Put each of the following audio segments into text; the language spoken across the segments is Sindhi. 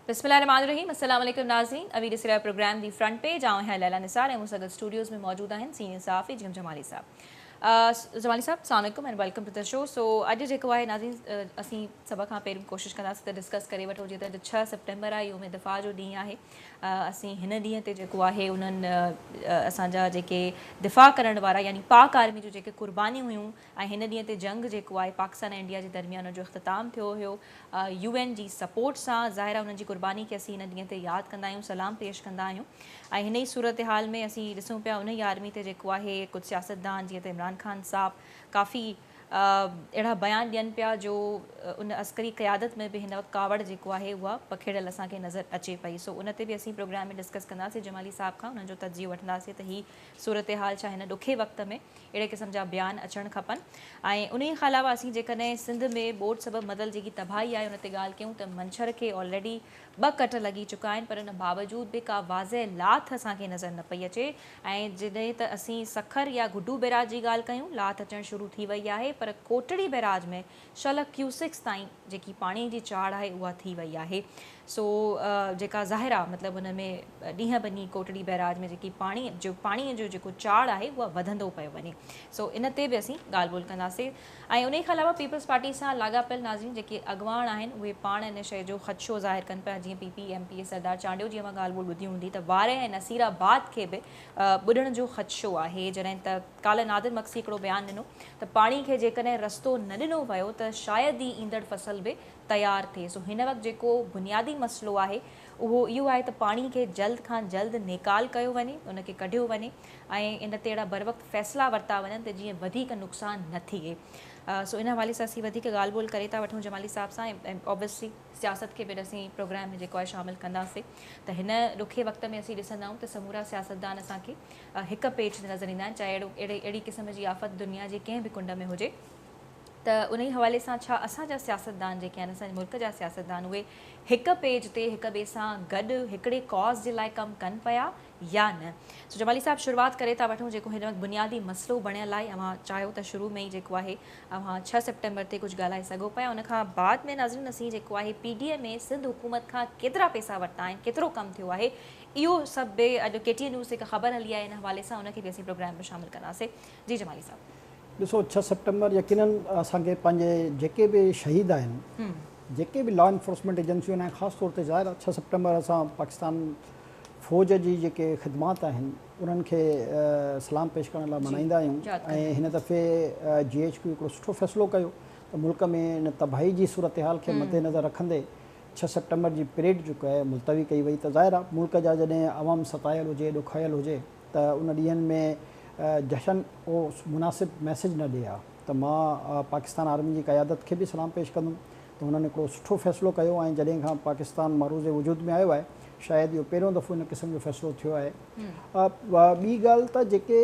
बिस्मिल्लाहिर्रहमानिर्रहीम। अस्सलाम वालेकुम नाज़रीन, अवी ॾिसी रहिया प्रोग्राम the front page. आउं आहियां लैला निसार ऐं मूं सां गॾु स्टूडियोज़ में मौजूदु आहिनि सीनियर सहाफ़ी जिम जमाली साहब। जमाली साहब, अस्सलाम वालेकुम and welcome to the show. So अॼु जेको आहे नाज़रीन, असीं सभ खां पहिरियों कोशिशि कंदासीं त डिस्कस करे वठूं, जीअं त अॼु 6 सेप्टेम्बर आहे, योम दिफ़ा जो ॾींहुं आहे। असीं हिन ॾींहं ते जेको आहे उन्हनि असांजा जेके दिफ़ा करण वारा यानी पाक आर्मी जो जेके कुर्बानी हुयूं ऐं हिन ॾींहं ते जंग जेको आहे पाकिस्तान ऐं इंडिया जे दरमियान जो इख़्तिताम थियो हुयो यूएन जी सपोर्ट सां, ज़ाहिर आहे उन्हनि जी कुर्बानी खे असीं हिन ॾींहं ते यादि कंदा आहियूं, सलाम पेश कंदा आहियूं। ऐं हिन ई सूरत हाल में असीं ॾिसूं पिया उन ई आर्मी ते जेको आहे कुझु सियासतदान जीअं त इमरान खान साहब काफ़ी अहिड़ा बयान ॾियनि पिया जो उन अस्करी क़यादत में बि हिन वक़्तु कावड़ जेको आहे उहा पखेड़ियल असांखे नज़र अचे पई। सो उन ते बि असीं प्रोग्राम में डिस्कस कंदासीं, जमाली साहब खां उन्हनि जो तजियो वठंदासीं त हीअ सूरत हाल छा हिन ॾुखे वक़्त में अहिड़े क़िस्म जा बयान अचणु खपनि। ऐं उन खां अलावा असीं जेकॾहिं सिंध में ॿोॾ सबबु मदल जेकी तबाही आहे उन ते ॻाल्हि कयूं त मंछर खे ऑलरेडी 2 कट लॻी चुका आहिनि, पर उन बावजूद बि का वाज़े लाथ असांखे नज़र न पई अचे। ऐं जॾहिं त असीं सखर या गुड्डू बैराज जी ॻाल्हि कयूं, लाथ अचणु शुरू थी वई आहे, पर कोटड़ी बैराज में 6 लाख क्यूसिक्स ताईं जेकी पाणी जी चाड़ आहे उहा थी वई आहे। सो जेका ज़ाहिर आहे मतिलबु हुन में ॾींहं ब ॾींहुं कोटड़ी बैराज में जेकी पाणीअ जो जेको चाड़ आहे उहा वधंदो पियो वञे। सो इन ते बि असीं ॻाल्हि ॿोल कंदासीं। ऐं उन खां अलावा पीपल्स पार्टी सां लाॻापियल नाज़रीन जेके अॻवान आहिनि उहे पाण इन शइ जो ख़दशो ज़ाहिर कनि पिया, जीअं P P M P A Sardar Chandio जी अवां ॻाल्हि ॿोल ॿुधी हूंदी त वारे ऐं नसीराबाद खे बि ॿुॾण जो ख़दशो आहे। जॾहिं त काल्हि नादिर मक्सी हिकिड़ो बयानु ॾिनो त पाणी खे जेकॾहिं रस्तो न ॾिनो वियो त शायदि ई ईंदड़ फसल बि तयारु थिए। सो हिन वक़्तु जेको बुनियादी मसइलो आहे उहो इहो आहे त पाणी खे जल्द खां जल्द निकाल कयो वञे, उनखे कढियो वञे ऐं इन ते अहिड़ा बर वक़्त फ़ैसिला वरिता वञनि त जीअं वधीक नुक़सानु न थिए। सो इन हवाले सां असीं वधीक ॻाल्हि ॿोल करे था वठूं जमाली साहब सां ऐं ऑब्वियसली सियासत खे बि असीं प्रोग्राम में जेको आहे शामिल कंदासीं। त हिन ॾुखे वक़्त में असीं ॾिसंदा आहियूं त समूरा सियासतदान असांखे हिकु पेज ते नज़र ईंदा आहिनि, चाहे अहिड़ो अहिड़ी क़िस्म जी आफ़त दुनिया जे कंहिं बि कुंड में हुजे। त उन ई हवाले सां छा असांजा सियासतदान जेके आहिनि, असांजे मुल्क जा सियासतदान, उहे हिकु पेज ते हिक ॿिए सां गॾु हिकिड़े कॉज़ जे लाइ कमु कनि पिया या न? सो जमाली साहब, शुरूआत करे था वठूं जेको हिन वक़्तु बुनियादी मसइलो बणियल आहे। अवां चाहियो त शुरू में ई जेको आहे अवां 6 सेप्टेम्बर ते कुझु ॻाल्हाए सघो पिया। उन खां बाद में नाज़रीन असीं जेको आहे P D M A Sindh हुकूमत खां केतिरा पैसा वरिता आहिनि, केतिरो कमु थियो आहे, इहो सभु बि अॼु के टी एन न्यूज़ ते हिकु ख़बर हली आहे इन हवाले सां, उनखे बि असीं प्रोग्राम में शामिल कंदासीं। जी जमाली साहब, ॾिसो 6 सेप्टेम्बर यकीनन असांखे पंहिंजे जेके बि शहीद आहिनि, जेके बि लॉ इन्फोर्समेंट एजेंसियूं आहिनि, ख़ासि तौर ते ज़ाहिर आहे 6 सेप्टेम्बर असां पाकिस्तान फ़ौज जी जेके ख़िदमात आहिनि उन्हनि खे सलाम पेश करण लाइ मल्हाईंदा आहियूं। ऐं हिन दफ़े जी एच क्यू हिकिड़ो सुठो फ़ैसिलो कयो त मुल्क में इन तबाही जी सूरत हाल खे मद्देनज़र रखंदे 6 सेप्टेम्बर जी परेड जेको आहे मुलतवी कई वई। त ज़ाहिर आहे मुल्क जा जॾहिं अवाम सतायल हुजे, ॾुखायल हुजे, त उन ॾींहंनि में जशन उहो मुनासिब मैसेज न ॾिए हा। त मां पाकिस्तान आर्मी जी क़यादत खे बि सलाम पेश कंदुमि त हुननि हिकिड़ो सुठो फ़ैसिलो कयो। ऐं जॾहिं खां पाकिस्तान मारूज़ वजूद में आयो आहे, शायदि इहो पहिरियों दफ़ो इन क़िस्म जो फ़ैसिलो थियो आहे। ॿी ॻाल्हि त जेके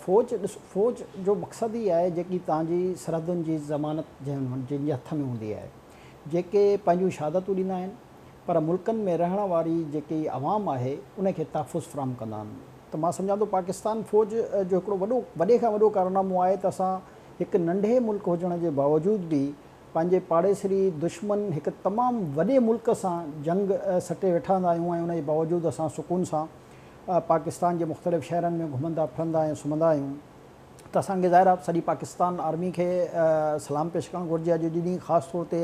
फ़ौज, ॾिसो फ़ौज जो मक़सदु ई आहे जेकी तव्हांजी सरहदुनि जी ज़मानत जंहिं जंहिंजे हथ में हूंदी आहे, जेके पंहिंजूं शहादतूं ॾींदा आहिनि, पर मुल्कनि में रहण वारी जेकी अवाम आहे उनखे तहफ़ुज़ फ़राहम कंदा आहिनि। त मां सम्झां थो पाकिस्तान फ़ौज जो हिकिड़ो वॾो वॾे खां वॾो कारनामो आहे त असां हिकु नंढे मुल्क हुजण जे बावजूद बि पंहिंजे पाड़ेसरी दुश्मन हिकु तमामु वॾे मुल्क सां जंग सटे वेठा हूंदा आहियूं ऐं उन जे बावजूदु असां सुकून सां पाकिस्तान जे मुख़्तलिफ़ शहरनि में घुमंदा फिरंदा ऐं सुम्हंदा आहियूं। त असांखे ज़ाहिर आहे सॼी पाकिस्तान आर्मी खे सलाम पेश करणु घुरिजे। अॼु ॾींहुं ख़ासि तौर ते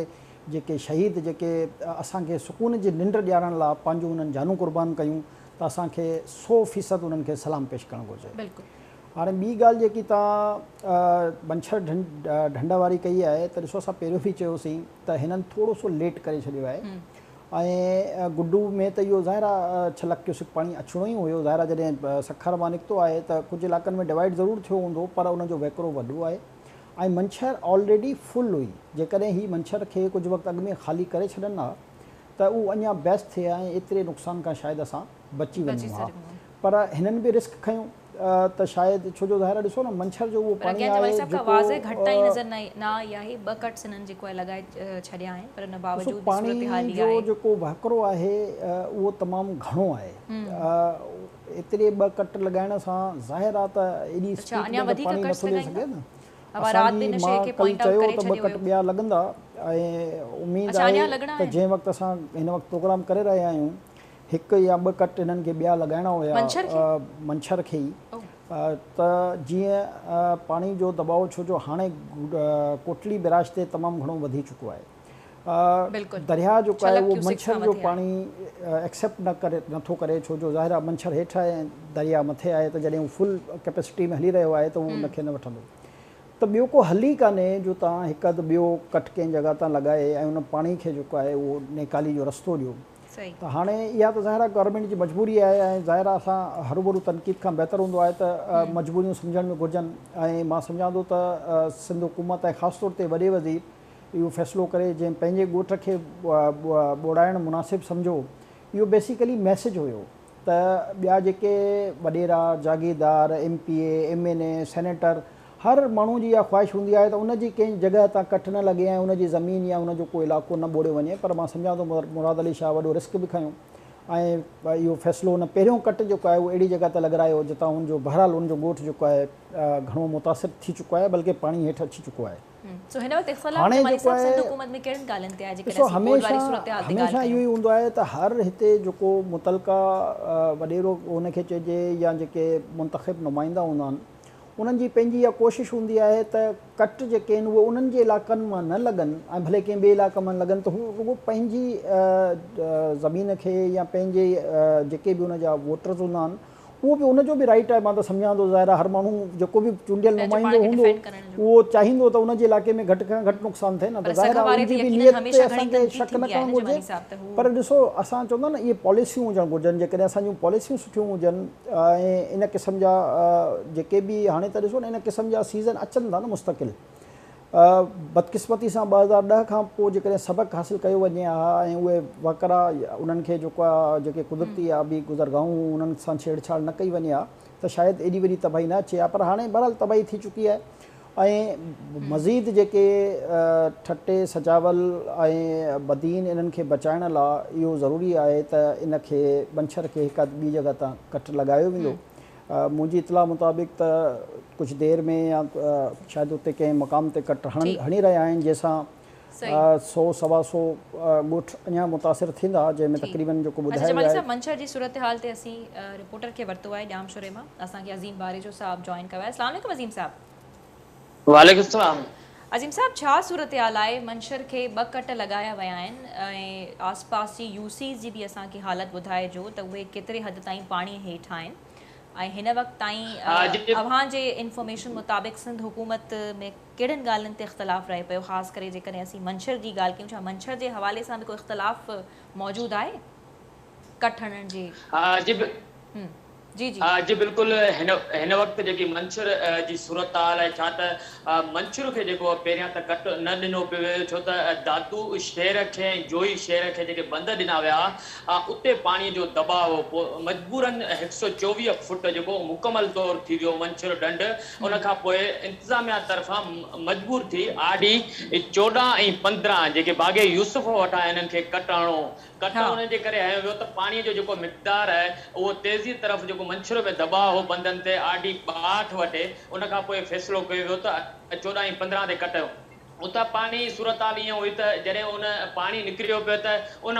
जेके शहीद जेके असांखे सुकून जी निंड ॾियारण लाइ पंहिंजूं उन्हनि जानूं क़ुर्बान कयूं, त असांखे 100% उन्हनि खे सलाम पेश करणु घुरिजे। बिल्कुलु। हाणे ॿी ॻाल्हि जेकी तव्हां बंछर ढंढ वारी कई आहे, त ॾिसो असां पहिरियों बि चयोसीं त हिननि थोरो सो लेट करे छॾियो आहे। ऐं गुड्डू में त इहो ज़ाहिर आहे 6 लाख क्यूसिक पाणी अचिणो ई हुयो। ज़ाहिर आहे जॾहिं सखर मां निकितो आहे त कुझु इलाइक़नि में डिवाइड ज़रूरु थियो हूंदो, पर उनजो वहिकिरो वॾो आहे। ऐं मंछर ऑलरेडी फुल हुई, जेकॾहिं हीअ मंछर खे कुझु वक़्तु अॻु में ख़ाली करे छॾनि हा त उहो अञा बेस्ट थिए हा ऐं एतिरे नुक़सान खां शायदि असां बची वञूं हा। पर हिननि बि रिस्क खयो त शायदि, छो जो ज़ाहिर ॾिसो न मंछर जो उहो पाणी आहे जेको वाज़े घटिताई नज़र न आई आहे, 2 कट्स हिननि जेको आहे लॻाए छॾिया आहिनि, पर उन बावजूद पाणी जो जेको वहिकिरो आहे उहो तमामु घणो आहे। एतिरे 2 कट लॻाइण सां ज़ाहिर आहे त एॾी स्पीड में पाणी नथो ॾेई सघे न। रात बि इन शइ खे पॉइंट आउट करे छॾियो हुयो। ॿिया लॻंदा, ۽ اميد آهي ته جنهن وقت اسان هن وقت پروگرام ڪري رهيا آهيون هڪ يا ٻه ڪٽ هنن کي ٻيا لڳائڻا هيا منڇر کي ئي ته جيئن پاڻي جو دٻاء ڇو جو هاڻي ڪوٽڙي بئراج تي تمام گهڻو وڌي چڪو آهي. درياهه جيڪو آهي اهو منڇر جو پاڻي ايڪسيپٽ نه ڪري نٿو ڪري ڇو جو ظاهر آهي منڇر هيٺ آهي ۽ درياهه مٿي آهي ته جڏهن هو فل ڪيپيسٽي ۾ هلي رهيو آهي ته اهو ان کي نه وٺندو ته ٻيو ڪو حل ئي ڪانهي جو توهان هڪ اڌ ٻيو ڪٽ ڪنهن جڳهه تان لڳائي ۽ ان پاڻي کي جيڪو آهي اهو نيڪالي جو رستو ڏيو ته هاڻي اها ته ظاهر آهي گورنمينٽ جي مجبوري آهي ۽ ظاهر آهي اسان هروڀرو تنقيد کان بهتر هوندو آهي ته مجبوريون سمجهڻ به گهرجن ۽ مان سمجهان ٿو ته سنڌ حڪومت ۽ خاص طور تي وڏي وزير اهو فيصلو ڪري جنهن پنهنجي ڳوٺ کي ٻوڙائڻ مناسب سمجهيو، اهو بيسيڪلي ميسيج هيو ته ٻيا جيڪي وڏيرا، جاگيردار، M P A, M N A, senator هر ماڻهو جي اها خواهش هوندي آهي ته ان جي ڪنهن جڳهه تان ڪٽ نه لڳي ۽ ان جي زمين يا ان جو ڪو علائقو نه ٻوڙيو وڃي پر مان سمجهان ٿو مراد علي شاهه وڏو رسڪ به کنيو ۽ اهو فيصلو ان پهريون ڪٽ جيڪو آهي اهو اهڙي جڳهه تي لڳرايو جتان ان جو بهرحال ان جو ڳوٺ جيڪو آهي گهڻو متاثر ٿي چڪو آهي بلڪه پاڻي هيٺ اچي چڪو آهي. سو هن وقت اختلاف جمالي صاحب سنڌ حڪومت ۾ ڪهڙين ڳالهين تي آهي جيڪڏهن اسين ٻوڏ واري صورتحال تي ڳالهه هميشه اهو ئي هوندو آهي ته هر هتي جيڪو متعلقه وڏيرو ان کي چئجي يا جيڪي منتخب نمائندا هوندا آهن انهن جي پنهنجي اها ڪوشش هوندي آهي ته ڪٽ جيڪي آهن اهي انهن جي علائقن مان نه لڳن ۽ ڀلي ڪنهن ٻئي علائقي مان لڳن ته هو رڳو پنهنجي زمين کي يا پنهنجي جيڪي به ان جا ووٽرز هوندا آهن اهو به ان جو به رائيٽ آهي مان ته سمجهان ٿو ظاهر آهي هر ماڻهو جيڪو به چونڊيل نمائندو هوندو اهو چاهيندو ته ان جي علائقي ۾ گهٽ کان گهٽ نقصان ٿئي نه ته ظاهر آهي ان جي به نيت تي اسان کي شڪ نه ڪرڻ گهرجي پر ڏسو اسان چوندا نه اهي پاليسيون هجڻ گهرجن جيڪڏهن اسان جون پاليسيون سٺيون هجن ۽ ان قسم جا جيڪي به هاڻي ته ڏسو نه ان قسم جا سيزن اچن ٿا نه مستقل بدقسمتي سان 2010 کان پوء جيڪڏهن سبق حاصل ڪيو وڃي ها ۽ اهي وهڪرا انهن کي جيڪو آهي جيڪي قدرتي آبي گذرگاهون هيون انهن سان ڇيڙ ڇاڙ نه ڪئي وڃي ها ته شايد ايڏي وڏي تباهي نه اچي ها پر هاڻي بهرحال تباهي ٿي چڪي آهي ۽ مزيد جيڪي ٺٽي، سجاول ۽ بدين انهن کي بچائڻ لا اهو ضروري آهي ته ان کي ٻنڇر کي هڪ اڌ ٻي جڳهه تان ڪٽ لڳايو ويندو. منهنجي اطلاع مطابق ته ڪجهه دير ۾ يا شايد اتي ڪنهن مقام تي ڪٽ هڻي رهيا آهن جنهن سان سو سوا سو ڳوٺ اڃا متاثر ٿيندا جنهن ۾ تقريبن جيڪو ٻڌايو ويو آهي. جمالي صاحب منڇر جي صورتحال تي اسين رپورٽر کي ورتو آهي ڄامشوري مان اسان کي عظيم باريجو صاحب جوائن ڪيو آهي السلام عليڪم عظيم صاحب. وعليڪم السلام. عظيم صاحب ڇا صورتحال آهي منڇر کي ٻه ڪٽ لڳايا ويا آهن ۽ آس پاس جي يو سيز جي به اسان کي حالت ٻڌائجو ته اهي ڪيتري حد تائين پاڻي هيٺ آهن ۽ هن وقت تائين اوهان جي انفارميشن مطابق سنڌ حڪومت ۾ ڪهڙين ڳالهين تي اختلاف رهي پيو خاص ڪري جيڪڏهن اسين منڇر جي ڳالهه ڪيون ڇا منڇر جي حوالي سان به ڪو اختلاف موجود آهي ڪٽ هڻڻ جي جي جي. جي بلڪل هن هن وقت جيڪي منڇر جي صورتحال آهي ڇا ته منڇر کي جيڪو پهريان ته ڪٽ نه ڏنو پيو ويو ڇو ته دادو شهر کي ۽ جوهي شهر کي جيڪي بند ڏنا ويا اتي پاڻي جو دٻاء هو پوء مجبورن هڪ سئو 24 فٽ جيڪو مڪمل طور ٿي ويو منڇر ڍنڍ ان کان پوء انتظاميا طرفان مجبور ٿي آء ڊي 14 ۽ 15 جيڪي باغي يوسف وٽان انهن کي ڪٽ هڻو ڪٽ ان جي ڪري هنيو ويو ته پاڻي جو جيڪو مقدار آهي اهو تيزي طرف جيڪو منڇر ۾ دٻاء هو بندن تي آء ڊي 62 وٽي ان کان پوء فيصلو ڪيو ويو ته 14 ۽ 15 تي ڪٽ اتان پاڻي صورتحال ائين هئي ته جڏهن ان پاڻي نڪريو پيو ته ان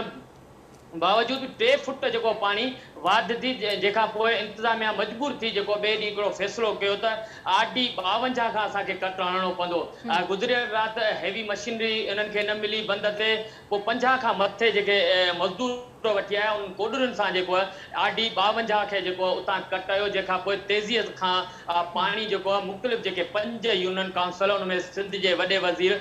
باوجود 3 فٽ جيڪو پاڻي واڌ ٿي جنهن کان پوء انتظاميا مجبور ٿي جيڪو ٻئي ڏينهن هڪڙو فيصلو ڪيو ته آء ڊي 52 کان اسان کي ڪٽ هڻڻو پوندو گذريل رات هيوي مشينري انهن کي نه ملي بند تي پوء 50 کان مٿي جيڪي مزدور وٺي آيا انهن ڪوڏرين سان جيڪو آء ڊي 52 کي جيڪو اتان ڪٽ آيو جنهن کان پوء تيزيء کان پاڻي جيڪو مختلف جيڪي 5 يونين ڪائونسل ان ۾ سنڌ جي وڏي وزير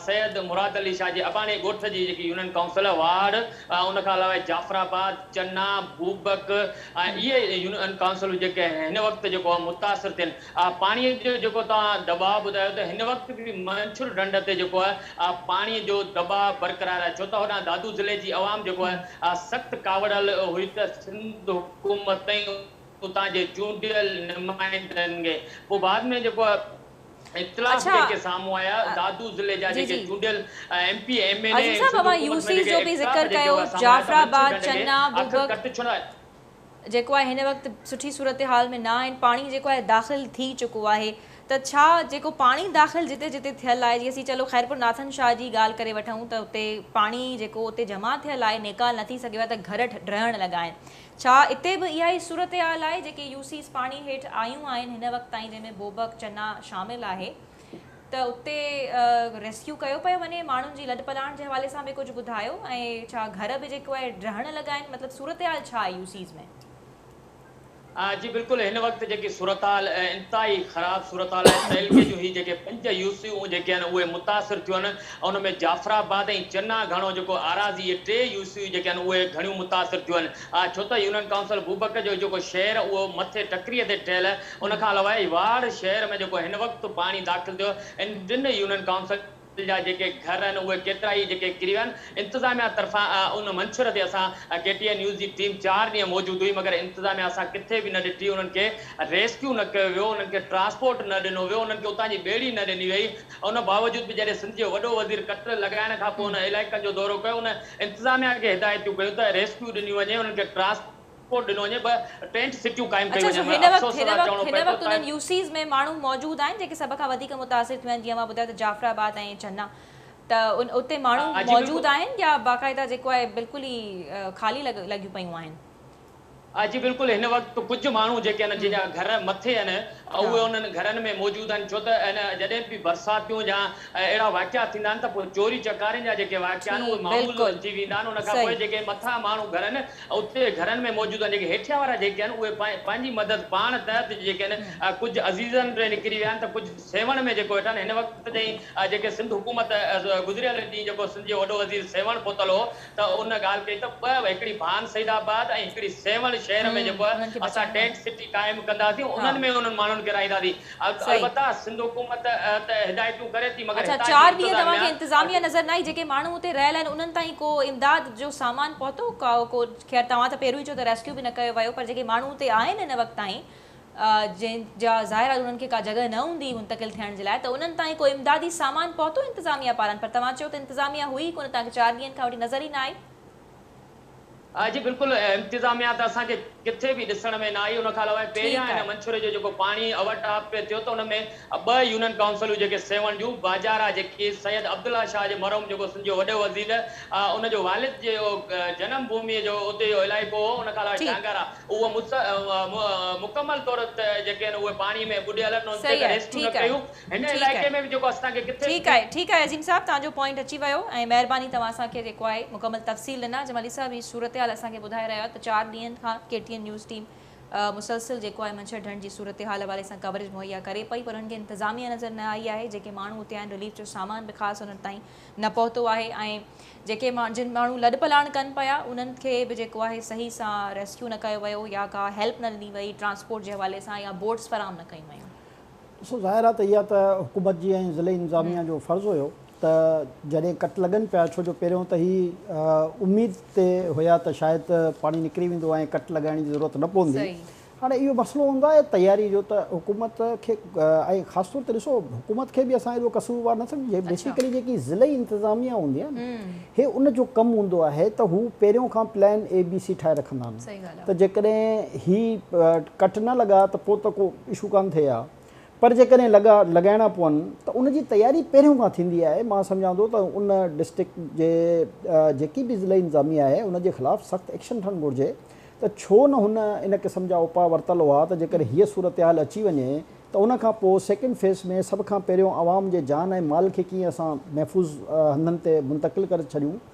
سيد مراد علي شاهه جي اباڻي ڳوٺ جي جيڪي يونين ڪائونسل واڙ ان کان علاوه جعفر آباد، چنا، بوبڪ ۽ اهي يونين ڪائونسلون جيڪي هن وقت جيڪو متاثر ٿين پاڻي جو جيڪو توهان دٻاء ٻڌايو ته هن وقت به منڇر ڍنڍ تي جيڪو آهي پاڻي جو دٻاء برقرار آهي ڇو ته هوڏانهن دادو ضلعي جي عوام جيڪو آهي سخت ڪاوڙيل هئي ته سنڌ حڪومت ۽ اتان جي چونڊيل نمائندن کي پوء بعد ۾ جيڪو آهي اطلاع جيڪي سامهون آيا دادو ضلعي جا جيڪي چونڊيل M P M N A Aziz صاحب اوهان يو سيز جو به ذڪر ڪيو جعفر آباد چنا بوبڪ جيڪو آهي هن وقت سٺي صورتحال ۾ نه آهن پاڻي جيڪو آهي داخل ٿي چڪو آهي ته ڇا جيڪو پاڻي داخل جتي جتي ٿيل آهي، جيئن اسين چلو خيرپور ناٿن شاهه جي ڳالهه ڪري وٺون ته اتي پاڻي جيڪو اتي جمع ٿيل آهي نيڪال نه ٿي سگهيو آهي ته گهر ڊهڻ لڳا آهن. ڇا اتي به اها ئي صورتحال آهي جيڪي يو سيز پاڻي هيٺ آيون آهن هن وقت تائين جنهن ۾ بوبڪ، چنا شامل آهي ته اتي ريسڪيو ڪيو پيو وڃي؟ ماڻهن جي لڏپلاڻ جي حوالي سان به ڪجهه ٻڌايو ۽ ڇا گهر به جيڪو آهي ڊهڻ لڳا آهن مطلب صورتحال ڇا آهي يو سيز ۾؟ جي بلڪل هن وقت جيڪي صورتحال انتهائي خراب صورتحال آهي تعلقي جون هي جيڪي 5 يوسيون جيڪي آهن اهي متاثر ٿيون آهن ان ۾ جعفر آباد ۽ چنا گهڻو جيڪو آراضي اهي 3 يوسيون جيڪي آهن اهي گهڻيون متاثر ٿيون آهن ڇو ته يونين ڪائونسل بوبڪ جو جيڪو شهر اهو مٿي ٽڪري تي ٺهيل ان کان علاوه واڙ شهر ۾ جيڪو هن وقت پاڻي داخل ٿيو ان 3 يونين ڪائونسل جا جيڪي گهر آهن اهي ڪيترائي جيڪي ڪري ويا آهن انتظاميا طرفان ان منڇر تي اسان ڪي ٽي اين نيوز جي ٽيم 4 ڏينهن موجود هئي مگر انتظاميا اسان ڪٿي به نه ڏٺي انهن کي ريسڪيو نه ڪيو ويو انهن کي ٽرانسپورٽ نه ڏنو ويو انهن کي اتان جي ٻيڙي نه ڏني وئي ان باوجود به جڏهن سنڌ جو وڏو وزير ڪٽ لڳائڻ کان پوء ان علائقن جو دورو ڪيو ان انتظاميا کي هدايتون ڪيون ته ريسڪيو ڏنيون وڃي انهن کي ٽرانسپورٽ ڏنو وڃي 2 ٽينٽ سٽيون قائم ڪيون اڇا سو وڃن هن وقت افسوس هن سان وقت چوڻو هن پئي ٿو وقت ته انهن يو سيز ۾ ماڻهو موجود آهن جيڪي سڀ کان وڌيڪ متاثر ٿيون آهن جيئن اوهان ٻڌايو ته جعفر آباد ۽ چنا ته ان اتي ماڻهو جي موجود بلڪل. آهن يا باقاعده جيڪو آهي بلڪل ئي خالي لڳ لڳيون پيون آهن؟ جي بلڪل هن وقت ڪجهه ماڻهو جيڪي آهن جن جا گهر مٿي آهن اهي انهن گهرن ۾ موجود آهن ڇو ته هن جڏهن به برساتيون يا اهڙا واقعا ٿيندا آهن ته پوء چوري چڪارين جا جيڪي واقعا آهن اهي ٺيڪ معمول بلڪل ٿي ويندا آهن ان کان پوء صحيح. جيڪي مٿان ماڻهو گهر آهن اتي گهرن ۾ موجود آهن جيڪي هيٺيان وارا جيڪي آهن اهي پنهنجي مدد پاڻ تحت جيڪي آهن ڪجهه عزيزن ڏي نڪري ويا آهن ته ڪجهه سيوهڻ ۾ جيڪو ويٺا آهن هن وقت تائين جيڪي سنڌ حڪومت گذريل ڏينهن جيڪو سنڌ جو وڏو وزير سيوهڻ پهتل هو ته ان ڳالهه ڪئي ته 2 هڪڙي ڀان سيد آباد ۽ هڪڙي سيوهڻ شهر ۾ جيڪو انهن کي آهي اسان بچائڻو آهي. ٽينٽ سٽي قائم ڪنداسين انهن ۾ انهن ماڻهن کي رهائينداسين البته سنڌ حڪومت ته هدايتون ڪري ٿي مگر اڇا هتان جي 4 ڏينهن توهان کي انتظاميا انتظاميا نظر نه آئي جيڪي ماڻهو اتي رهيل آهن انهن تائين ڪو امداد جو سامان پهتو ڪا ڪو خير توهان ته پهريون ئي چيو ته ريسڪيو به نه ڪيو ويو پر جيڪي ماڻهو اتي آهن هن وقت تائين جنهن جا ظاهر آهي انهن کي ڪا جڳهه نه هوندي منتقل ٿيڻ جي لاء ته انهن تائين ڪو امدادي سامان پهتو انتظاميا پاران پر توهان چيو ته انتظاميا هئي ئي ڪونه توهان کي 4 ڏينهن کان وٺي نظر ئي نه آئي. جي بلڪل انتظاميا ته اسان کي ڪٿي به ڏسڻ ۾ نه آئي ان کان علاوه ٺيڪ پهريان هن آهي. منڇر جو جيڪو پاڻي اوور ٽاپ پي ٿيو ته ان ۾ 2 يونين ڪائونسلون جيڪي سيوهڻ جون باجارا جيڪي سيد عبدالله شاهه جي مرحوم جيڪو سنڌ جو وڏو وزير ان جو والد جي جنم ڀومي جو اتي جو علائقو هو ان کان علاوه ڍانگارا اهو مڪمل طور تي جيڪي آهن اهي پاڻي ۾ ٻڏيل آهن انهن تي صحيح ته آهي ريسڪيو نه ٺيڪ آهي ڪيون هن ٺيڪ علائقي آهي ۾ به جيڪو اسان کي ڪٿي ٺيڪ آهي ٺيڪ آهي عظيم صاحب توهان جو پوائنٽ اچي ويو ۽ مهرباني توهان اسان کي جيڪو آهي مڪمل تفصيل ڏنا جمالي صاحب هي صورتحال اسان کي ٻڌائي رهيو آهي ته 4 ڏينهن کان ڪي ٽي اين نيوز ٽيم مسلسل جيڪو آهي منڇر ڍنڍ جي صورتحال حوالي سان ڪوريج مهيا ڪري پئي پر انهن کي انتظاميا نظر نه آئي آهي جيڪي ماڻهو اتي آهن رليف جو سامان به خاص انهن تائين نه پهتو آهي ۽ جيڪي جن ماڻهو لڏپلاڻ ڪن پيا انهن کي به جيڪو آهي صحيح سان ريسڪيو نه ڪيو ويو يا ڪا هيلپ نه ڏني وئي ٽرانسپورٽ جي حوالي سان يا بوٽس فراهم نه ڪيون ويون. ڏسو ظاهر آهي ته اها ته حڪومت جي ۽ ضلعي انتظاميا جو فرض هيو ته جڏهن ڪٽ لڳن پيا ڇو جو پهريون ته هي اميد تي هيا ته شايد پاڻي نڪري ويندو ۽ ڪٽ لڳائڻ جي ضرورت نه پوندي هاڻي اهو مسئلو هوندو آهي تياري جو ته حڪومت کي ۽ خاص طور تي ڏسو حڪومت کي به اسان ايڏو قصوروار نه سمجهجي بيسيڪلي جيڪي ضلعي انتظاميا هوندي آهي نه هي ان جو ڪم هوندو آهي ته هو پهريون کان پلان اي بي سي ٺاهي رکندا آهن ته جيڪڏهن هي ڪٽ نه لڳا ته پوء ته ڪو اشو ڪانه ٿئي ها پر جيڪڏهن لڳا لڳائڻا پون ته ان جي تياري پهريون کان ٿيندي آهي مان سمجهان ٿو ته ان ڊسٽرڪٽ جي جيڪي به ضلعي انتظاميا آهي ان جي خلاف سخت ايڪشن ٿيڻ گهرجي ته ڇو نه هن ان قسم جا اپاء ورتل هئا ته جيڪڏهن هيء صورتحال اچي وڃي ته ان کان پوء سيڪنڊ فيز ۾ سڀ کان پهريون عوام جي جان ۽ مال کي ڪيئن اسان محفوظ هنڌن تي منتقل ڪري ڇڏيون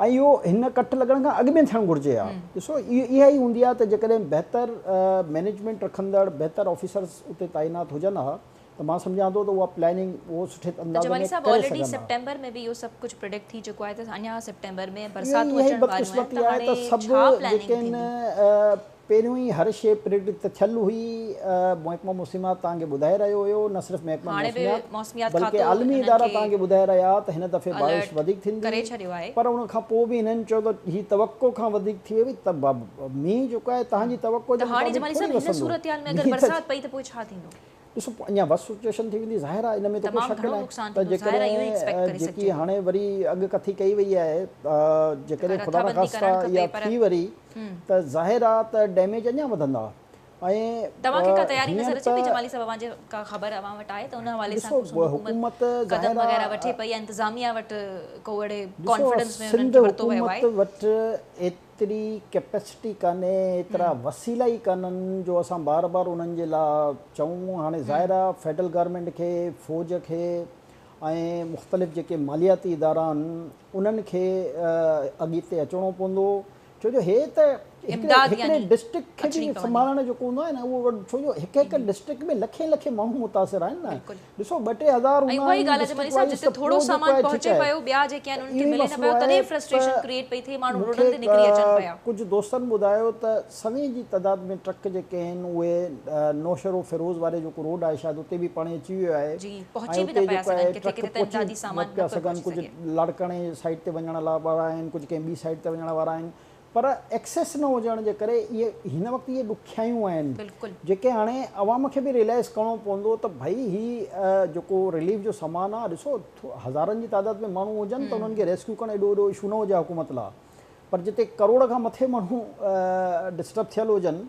۽ اهو هن ڪٽ لڳڻ کان اڳ ۾ ٿيڻ گهرجي ها. ڏسو اها ئي هوندي آهي ته جيڪڏهن بهتر مئنيجمينٽ رکندڙ بهتر آفيسرز اتي تعينات هجن ها ته مان سمجهان ٿو ته اها پلاننگ اهو سٺي ته انداز جمالي ۾ صاحب ڪري آلريڊي سگهن ها. سيپٽمبر ۾ به اهو سڀ ڪجهه پريڊڪٽ ٿي چڪو آهي ته اڃا سيپٽمبر ۾ اها برساتون ئي اچڻ واريون آهن بدقسمتي ته آهي ته هاڻي سڀ ڇا پلاننگ جيڪي آهن ٿيندي؟ پهريون ئي هر شيء پريڊڪٽ ته ٿيل هئي محڪمه موسميات توهان کي ٻڌائي رهيو هيو نه صرف محڪمه هاڻي به موسميات موسميات بلڪه کاتو عالمي انهن ادارا کي توهان کي ٻڌائي رهيا ته هن دفعي بارش الرٽ وڌيڪ ڪري ٿيندي ڇڏيو آهي. پر ان کان پوء به هنن چيو ته هي توقع کان وڌيڪ ٿي وئي ته مينهن جيڪو آهي توهان جي توقع ته جي هاڻي مطابق جمالي ٿوري صاحب هن وسندو صورتحال ۾ اگر مينهن ته برسات پئي ته پوء ڇا ٿيندو؟ ڏسو اڃا ورس سچوئيشن ٿي ويندي ظاهر آهي ان ۾ ته ڪو تمام شڪ گهڻو ناهي نقصان ته ٿيندو ظاهر آهي اهو ئي ايڪسپيڪٽ جيڪڏهن ڪري جيڪي سگهجي ٿو. هاڻي وري اڳڪٿي ڪئي وئي آهي ته جيڪڏهن ڪا خدا رٿابندي نخواسته ڪرڻ کپي اها پر ٿي وري ته ظاهر آهي ته ڊيميج اڃا وڌندا ۽ توهان کي ڪا تياري هينئر نظر اچي پئي ته جمالي صاحب اوهان جي ڪا خبر اوهان وٽ آهي ته ان حوالي سان ڏسو ڪو سنڌ حڪومت حڪومت قدم ظاهر وغيره آ وٺي پئي يا انتظاميا وٽ ڪو اهڙي ڏسو ڪانفيڊنس ۾ انهن سنڌ کي ورتو ويو آهي؟ حڪومت وٽ ايتري ڪيپيسٽي ڪانهي ايترا وسيلا ئي ڪانهن جو اسان بار بار انهن جي لا چئون هاڻي ظاهر آ فيڊرل گورنمينٽ کي فوج کي ۽ مختلف جيڪي مالياتي ادارا آهن انهن کي اڳتي اچڻو پوندو ڇو جو هي ته هڪڙي امداد هڪڙي يعني ڊسٽرڪٽ کي اچڻي به پوندي. سنڀالڻ جيڪو هوندو آهي نه اهو وڏو ڇو جو هڪ هڪ ڊسٽرڪٽ ۾ لکين لکين ماڻهو متاثر آهن نه بلڪل ڏسو ٻه ٽي هزار ۽ هوندا اها ئي آهن ڳالهه آهي جمالي ڊسٽرڪٽ صاحب وائيز جتي ته ٿورو پوء جيڪو سامان آهي ٺيڪ پهچي آهي پيو ٻيا جيڪي آهن ته انهن کي اهو ئي ملي نه مسئلو پيو آهي تڏهن ته فرسٽريشن ڪريئيٽ پئي ٿئي ماڻهو مون روڊن کي تي نڪري اچن پيا. ڪجهه دوستن ٻڌايو ته سوين جي تعداد ۾ ٽرڪ جيڪي آهن اهي نوشهرو فيروز واري جيڪو روڊ آهي شايد اتي به پاڻي اچي ويو آهي جي ۽ پهچي به نه اتي پيا جيڪو آهي سگهن ڪٿي ٽرڪ ڪٿي ته پهچي امدادي نه سامان پيا نه پيو سگهن پهچي سگهي. ڪجهه لاڙڪاڻي جي سائيڊ تي وڃڻ لا وارا آهن ڪجهه ڪنهن ٻي سائيڊ تي وڃڻ وارا آهن پر ايڪسيس نه هجڻ جي ڪري اهي هن وقت اهي ڏکيائيون آهن بلڪل. جيڪي هاڻي عوام کي به ريلائز ڪرڻو پوندو ته ڀئي هي جيڪو رليف جو سامان آهي ڏسو هزارن جي تعداد ۾ ماڻهو هجن ته انهن کي ريسڪيو ڪرڻ ايڏو وڏو اشو نه هجي حڪومت لاء پر جتي ڪروڙ کان مٿي ماڻهو ڊسٽرب ٿيل هجن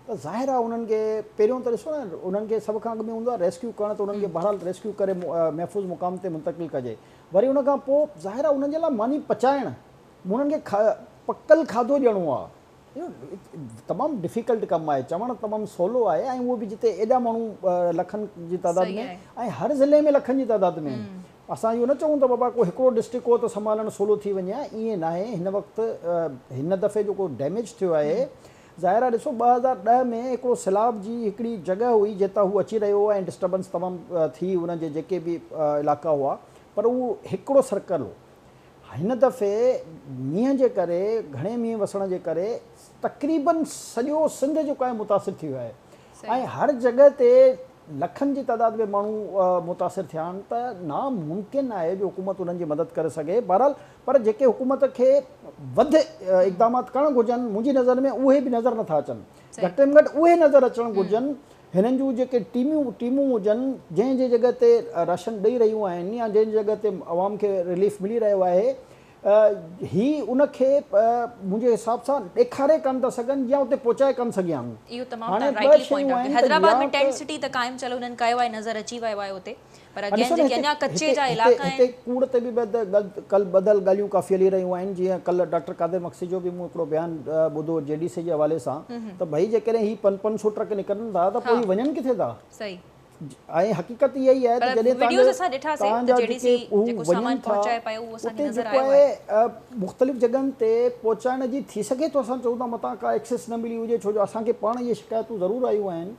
ته ظاهر آهي انهن کي پهريون ته ڏسو نه انهن کي سڀ کان اڳ ۾ هوندو آهي ريسڪيو ڪرڻ ته انهن کي بهرحال ريسڪيو ڪري محفوظ مقام تي منتقل ڪجي وري ان کان پوء ظاهر آهي انهن جي لاء ماني پچائڻ انهن کي پڪل کاڌو ڏيڻو آهي اهو تمام ڊفيڪلٽ ڪم آهي چوڻ تمام سولو آهي ۽ اهو به جتي ايڏا ماڻهو لکن جي تعداد صحيح ۾ آهي. ۽ هر ضلعي ۾ لکن جي تعداد ۾ آهن اسان اهو نه چئون ته بابا ڪو هڪڙو ڊسٽرڪٽ هو ته سنڀالڻ سولو ٿي وڃي ها ائين ناهي هن وقت هن دفعي جيڪو ڊيميج ٿيو آهي ظاهر آهي ڏسو 2010 ۾ هڪڙو سيلاب جي هڪڙي جڳهه هئي جتان هو اچي رهيو هو ۽ ڊسٽربنس تمام ٿي ان جي جيڪي به علائقا هئا پر اهو هڪڙو سرڪل هو هن دفعي مينهن جي ڪري گهڻي مينهن وسڻ جي ڪري تقريبن سڄو سنڌ جيڪو آهي متاثر ٿي ويو آهي ۽ هر جڳهه تي لکن جي تعداد ۾ ماڻهو متاثر ٿيا آهن ته ناممڪن آهي جو حڪومت انهن جي مدد ڪري سگهي بهرحال پر جيڪي حڪومت کي وڌ اقدامات ڪرڻ گهرجن منهنجي نظر ۾ اهي به نظر نٿا اچن گهٽ ۾ گهٽ اهي نظر اچڻ گهرجن هنن جون جيڪي ٽيميون ٽيمون هجن جنهن جي جڳهه تي راشن ڏئي رهيون آهن يا جنهن جي جڳهه تي عوام کي رليف ملي رهيو آهي هي ان کي منهنجي حساب سان ڏيکاري ڪانه ٿا سگهن يا اتي پهچائي ڪانه سگهيا آهن. اهو تمام هاڻي تان ٻه رائٽلي شيون پوائنٽ آئوٽ آهن ڪيو ته حيدرآباد يا ۾ ته ٽينٽ سٽي ته قائم چلو هنن ڪيو آهي نظر اچي ويو آهي اتي پر ها اگين ڏسو نه جيڪي هتي اڃا ڪچي هتي جا هتي علائقا هتي آهن. ڪوڙ تي به ڪل ٻڌل ڳالهيون ڪافي هلي رهيون آهن جيئن ڪلهه ڊاڪٽر قادر مگسي جو به مون هڪڙو بيان ٻڌو جي ڊي سي جي حوالي سان ته ڀئي جيڪڏهن هي پنج پنج سو ٽرڪ نڪرن ٿا ته پوء هي وڃن ڪٿي ٿا؟ صحيح. ۽ حقيقت اها ئي آهي ته پر جڏهن وڊيوز اسان ڏٺاسين توهان ته جا جي ڊي سي جيڪي هو جيڪو وڃن سامان ٿا پهچائي پيو اهو اسان کي اتي نظر جيڪو آيو آهي. آهي مختلف جڳهن تي پهچائڻ جي ٿي سگهي ٿو اسان چئون ٿا متان ڪا ايڪسيس نه ملي هجي ڇو جو اسان کي پاڻ اهي شڪايتون ضرور آيون آهن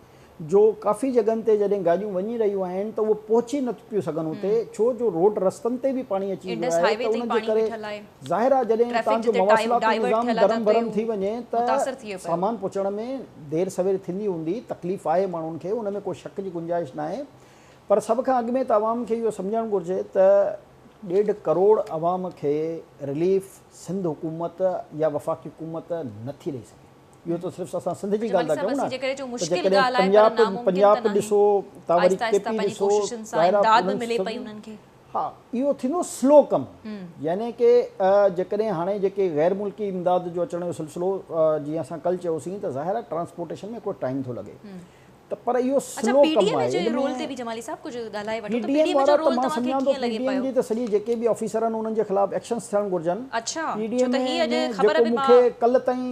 جو ڪافي جڳهن تي جڏهن گاڏيون وڃي رهيون آهن ته اهي پهچي نه پيون سگهن اتي ڇو جو روڊ رستن تي به پاڻي اچي ويو انڊس آهي هاء وي ته تي ان جي پاڻي ڪري بيٺل آهي ظاهر آهي جڏهن ٽريفڪ تان جو جتي مواصلاتي ڊائيورٽ نظام ٿيل آهي درهم ته برهم ٿي وڃي ته متاثر ٿي پيو. سامان پهچڻ ۾ دير سوير ٿيندي هوندي تڪليف آهي ماڻهن کي ان ۾ ڪو شڪ جي گنجائش ناهي پر سڀ کان اڳ ۾ ته عوام کي اهو سمجهڻ گهرجي ته 1.5 ڪروڙ عوام کي رليف سنڌ حڪومت يا وفاقي حڪومت نٿي ڏئي سگهي. اهو ته صرف اسان سنڌ جي جمالي ڳالهه ٿا صاحب ڪيون اسين نه جيڪڏهن چئون ته مشڪل جيڪڏهن ڳالهه آهي پر پنجاب ناممڪن ته پنجاب ناهي ڏسو تان وري آهسته ڪي آهسته پي پنهنجي ڏسو ڪوششن سان ظاهر آهي امداد به انهن ملي پئي سڀني انهن کي. ها اهو ٿيندو سلو ڪم يعني ڪي جيڪڏهن هاڻي جيڪي غير ملڪي امداد جو اچڻ جو سلسلو جيئن اسان ڪل چيوسين ته ظاهر آهي ٽرانسپورٽيشن ۾ هڪڙو ٽائيم ٿو لڳي ته پر اهو اڇا سلو پي ڊي ڪم ايم اي آهي جي ان رول ۾ تي به جمالي صاحب ڪجهه ڳالهائي پي وٺو ته D P M D M A وارا جو ته رول مان توهان کي سمجهان ٿو ڪيئن پي لڳي ڊي ايم پيو؟ جي ته سڄي جيڪي به آفيسر آهن انهن جي خلاف ايڪشنس ٿيڻ گهرجن اڇا پي ڊي ڇو ايم ته اي هي اڄ ۾ خبر جيڪو به مون مان کي ڪلهه تائين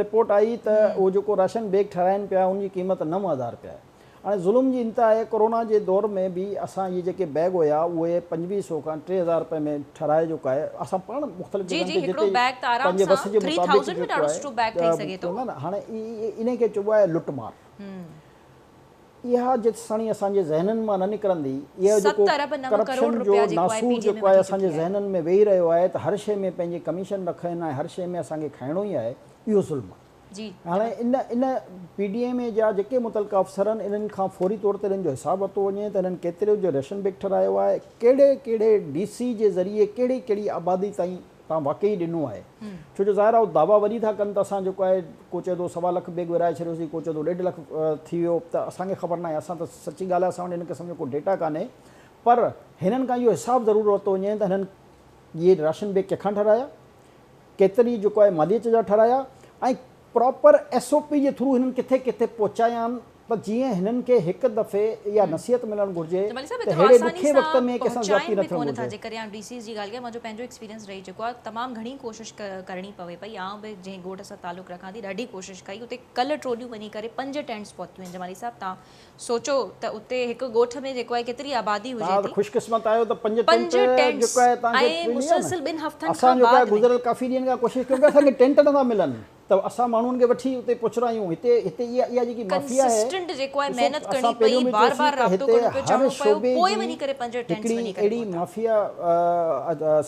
رپورٽ آئي ته اهو جيڪو راشن بيگ ٺهرائن پيا ان جي قيمت 9000 رپيا آهي هاڻي ظلم جي انتها آهي ڪورونا جي دور ۾ به اسان اهي جيڪي بيگ هيا اهي 2500 کان 3000 رپئي ۾ ٺهرائي جيڪو آهي اسان پاڻ مختلف جي جڳهن جي تي هڪڙو جتي بيگ ته آرام پنهنجي وس سان جي ٿري مطابق ٿائوزنڊ ۾ جيڪو ڏاڍو آهي سٺو بيگ ٺهي سگهي ٿو. هاڻي انهي کي چئبو آهي لٽ مار. اها جيستاڻي اسان جي ذهنن مان نه نڪرندي، اهو جيڪو 7 ارب 9 ڪروڙ ڪرپشن جو رپيا جيڪو آهي ناسور پي ڊي ايم جيڪو اي آهي وٺي اسان جي چڪي آهي. ذهنن ۾ ويهي رهيو آهي ته هر شيء ۾ پنهنجي ڪميشن رکن ۽ هر شيء ۾ اسان کي کائڻو ئي آهي، اهو ظلم آهي. جي هاڻي ان ان پي ڊي ايم اي جا جيڪي متعلقه افسر آهن انهن کان فوري طور تي انهن جو حساب ورتو وڃي ته انهن ڪيترو جو ريشن بيگ ٺهرايو آهي، ڪهڙي ڪهڙي ڊي سي جي ذريعي ڪهڙي ڪهڙي آبادي تائين تان واقعي ڏنو آهي ڇو جو ظاهر آهي هو دعويٰ وڏي ٿا ڪن ته اسان جيڪو آهي ڪو چئي ٿو سوا لک بيگ ورهائي ڇڏيوسين ڪو چئي ٿو 1.5 لک ٿي ويو ته اسان کي خبر ناهي اسان ته سچي ڳالهه آهي اسان وٽ ان قسم جو ڪو ڊيٽا ڪانهي پر هنن کان اهو حساب ضرور ورتو وڃي ته هنن اهي راشن بيگ ڪنهن کان ٺهرايا ڪيتري جيڪو آهي ماليت جا ٺهرايا ۽ پراپر ايس او پي جي ٿرو هنن ڪٿي ڪٿي پهچايا آهن ته جيئن هنن کي هڪ دفعي اها نصيحت ملڻ گهرجي جمالي صاحب ته ايترو ههڙي آساني ڏکي وقت سان ۾ ڪنهن سان پهچائين زيادتي نه به ٿيڻ ڪونه ٿا گهرجي. جيڪڏهن آئون ڊي سيز جي ڳالهه ڪيان منهنجو پنهنجو ايڪسپيرينس رهي چڪو آهي تمام گهڻي ڪوشش ڪرڻي پوي پئي آئون به جنهن ڳوٺ سان تعلق رکان ٿي ڏاڍي ڪوشش ڪئي اتي ڪلهه ٽو ڏينهن وڃي ڪري 5 ٽينٽس پهتيون آهن جمالي صاحب توهان سوچو ته اتي هڪ ڳوٺ ۾ جيڪو آهي ڪيتري آبادي هجي توهان ته ٿي. خوش قسمت آهيو ته 5 5 ٽينٽ ٽينٽس جيڪو آهي توهان کي ۽ ملي ويا نه. مسلسل 2 هفتن اسان کان جيڪو آهي بعد ۾. گذريل ڪافي ڏينهن کان ڪوشش ڪيون پيا اسان کي ٽينٽ نٿا ملن ته اسان ماڻهن کي وٺي اتي پهچرايون هتي هتي اها اها جيڪي مافيا آهي ڪنسسٽنٽ جيڪو آهي ڏسو محنت ڪرڻي اسان پئي پهريون به بار چيوسين بار ته رابطو هتي ڪرڻو پيو هر چوڻو پيو شعبي پوء جي وڃي ڪري 5 ٽينٽس هڪڙي وڃي ڪري اهڙي پهتا. مافيا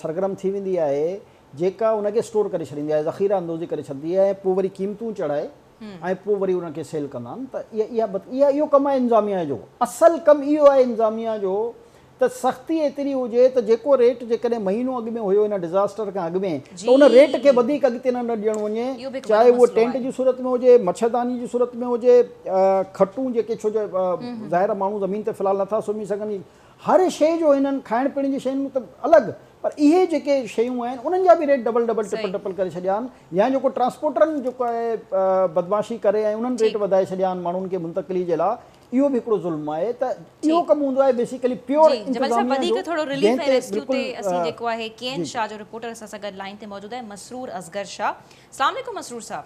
سرگرم ٿي ويندي آهي جيڪا ان کي اسٽور ڪري ڇڏيندي آهي ذخيره اندوزي ڪري ڇڏندي آهي ۽ پوء وري قيمتون چڙهائي ۽ پوء وري انهن کي سيل ڪندا آهن ته اها اها اهو ڪم آهي انتظاميا جو اصل ڪم اهو آهي انتظاميا جو ته سختي ايتري هجي ته جيڪو ريٽ جيڪڏهن مهينو اڳ ۾ هيو ان ڊزاسٽر کان اڳ ۾ ته ان ريٽ کي وڌيڪ اڳتي نه ڏيڻو وڃي چاهي اهو ٽينٽ جي صورت ۾ هجي مڇرداني جي صورت ۾ هجي کٽون جيڪي ڇو جو ظاهر آهي ماڻهو زمين تي في الحال نٿا سمهي سگهن هر شيء جو هنن کائڻ پيئڻ جي شين ته الڳ پر اهي جيڪي شيون آهن انهن جا به rate double double triple triple ڪري ڇڏيا آهن يا جيڪو ٽرانسپورٽرن جيڪو آهي بدمعاشي ڪري ۽ انهن ريٽ وڌائي ڇڏيا آهن ماڻهن کي منتقلي جي لاء اهو به هڪڙو ظلم آهي ته اهو ڪم هوندو آهي بيسيڪلي پيور انتظاميا جو ٿورو رليف ۽ ريسڪيو تي اسين جيڪو آهي ڪين شاهه جو رپورٽر اسان سان گڏ لائين تي موجود آهي مسرور اصغر شاهه السلام عليڪم مسرور صاحب.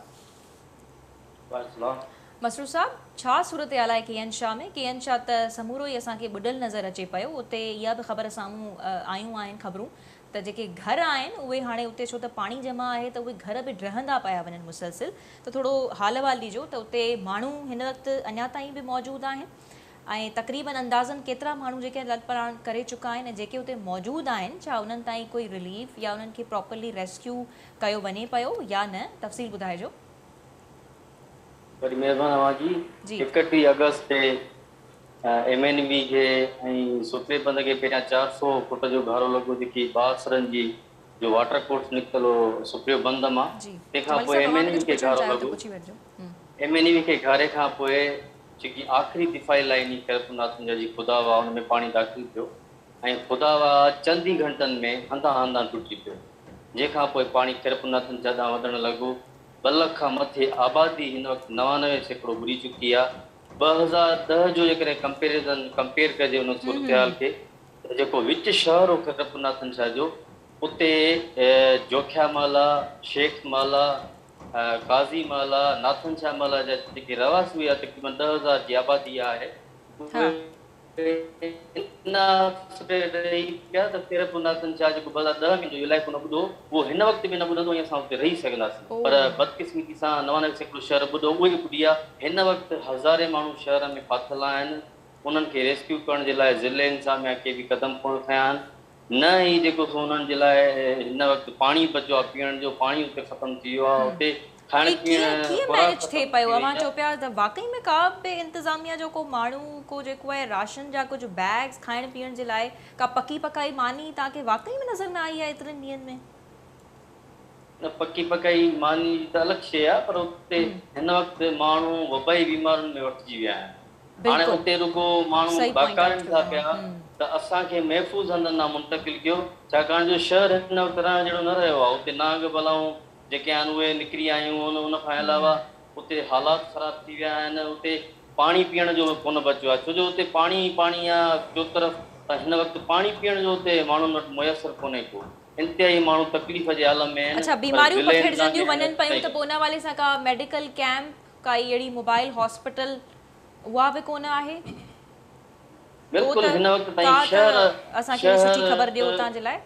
وعليڪم مسرور صاحب ڇا صورتحال آهي ڪي اين شاهه ۾؟ ڪي اين شاهه ته سمورو ئي اسان کي ٻڏل نظر اچي پيو اتي اها به خبر سامهون آيون آهن خبرون ته جيڪي گهر آهن اهي هاڻي اتي ڇو ته پاڻي جمع آهي ته اهي گهر به ڊهندا پيا وڃن مسلسل ته ٿورو حال احوال ڏجو ته اتي ماڻهو هن وقت اڃا تائين به موجود آهن ۽ تقريبن اندازن ڪيترا ماڻهو جيڪي لڏپلاڻ ڪري چڪا آهن ۽ جيڪي اتي موجود آهن ڇا انهن تائين ڪوئي رليف يا انهن کي پراپرلي ريسڪيو ڪيو وڃي پيو يا نه تفصيل ٻڌائجو. وڏي مهرباني اوهان جي. 31 آگسٽ تي ايم اين وي کي ۽ سوتري بند کي پهريان 400 فوٽ جو گهارو لڳو جيڪي بااثرن جي جو واٽر ڪورس نڪتل هو سپريو بند مان تنهن کان پوء ايم اين وي کي گهارو لڳو ايم اين وي کي گهاري کان پوء جيڪي آخري دفاعي لائين هئي خيرپور ناٿن جا جي خدا واهه ان ۾ پاڻي داخل ٿيو ۽ خدا واهه چند ئي گهنٽن ۾ هنڌان هنڌان ٽٽي پيو جنهن کان پوء پاڻي خيرپور ناٿن جا ڏانهن وڌڻ لڳو 2 لک کان مٿي آبادي هن وقت 99% ٻڏي چڪي آ. 2010 جو جيڪڏهن ڪمپيريزن، Compare، ڪجي ان صورتحال کي ته جيڪو وچ شهر هو خيرپور ناٿن شاهه جو اتي جوکيا محلا، شيخ محلا، قاضي محلا، ناٿن شاهه محلا جا جيڪي رهواسي هيا تقريبن 10,000 جي آبادي آهي اهي ان آس تي رهي پيا ته خيرپور ناٿن شاهه جيڪو 2010 ۾ جو علائقو نه ٻڏو اهو هن وقت به نه ٻڏندو ۽ اسان اتي رهي سگهنداسين پر بدقسمتي سان 99% شهر ٻڏو اهي به ٻڏي ويا. هن وقت هزارين ماڻهو شهر ۾ ڦاٿل آهن انهن کي ريسڪيو ڪرڻ جي لاء ضلعي انتظاميا ڪي به قدم ڪونه کنيا آهن نه ئي جيڪو سو انهن جي لاء هن وقت پاڻي بچيو آهي پيئڻ جو پاڻي اتي ختم ٿي ويو آهي اتي کائڻ هي پيئڻ ڪيئن ڪيئن خوراڪ مينيج ٿئي ختم پيو ٿي وئي اوهان آهي. چئو پيا ته واقعي ۾ ڪا به انتظاميا جو ڪو ماڻهو ڪو جيڪو آهي راشن جا ڪجهه بيگز کائڻ پيئڻ جي لاء ڪا پڪي پڪائي ماني توهان کي واقعي ۾ نظر نه آئي آهي ايترن ڏينهن ۾؟ نه پڪي پڪائي ماني جي ته الڳ شيء آهي پر اتي هن وقت ماڻهو وبائي بيمارين ۾ وٺجي ويا آهن هاڻي بلڪل اتي رڳو ماڻهو صحيح پوائنٽ آئوٽ ٻاڪارين ڪيو ٿا توهان پيا هم. ته اسان کي محفوظ هنڌن ڏانهن منتقل ڪيو ڇاڪاڻ جو شهر هن وقت رهڻ جهڙو نه رهيو آهي اتي نانگ بلائون جيڪي آهن اهي نڪري آيون ان کان علاوه اتي حالات خراب ٿي ويا آهن اتي پاڻي پيئڻ جو به ڪونه بچيو آهي ڇو جو اتي پاڻي ئي پاڻي آهي چوطرف ته هن وقت پاڻي پيئڻ جو اتي ماڻهن وٽ ميسر ڪونهي ڪو انتهائي ماڻهو تڪليف جي عالم ۾ آهن اڇا پر بيماريون ضلعي پکڙجنديون انتظاميا هن وڃن وقت پيون ته تائين پوء ان حوالي سان ڪا ميڊيڪل ڪيمپ ڪائي اهڙي موبائل هاسپيٽل اها به ڪونه آهي؟ ڪو بلڪل ته هن وقت ڪا تائين ته شهر اسان کي سٺي شهر خبر ڏيو اتان جي لاء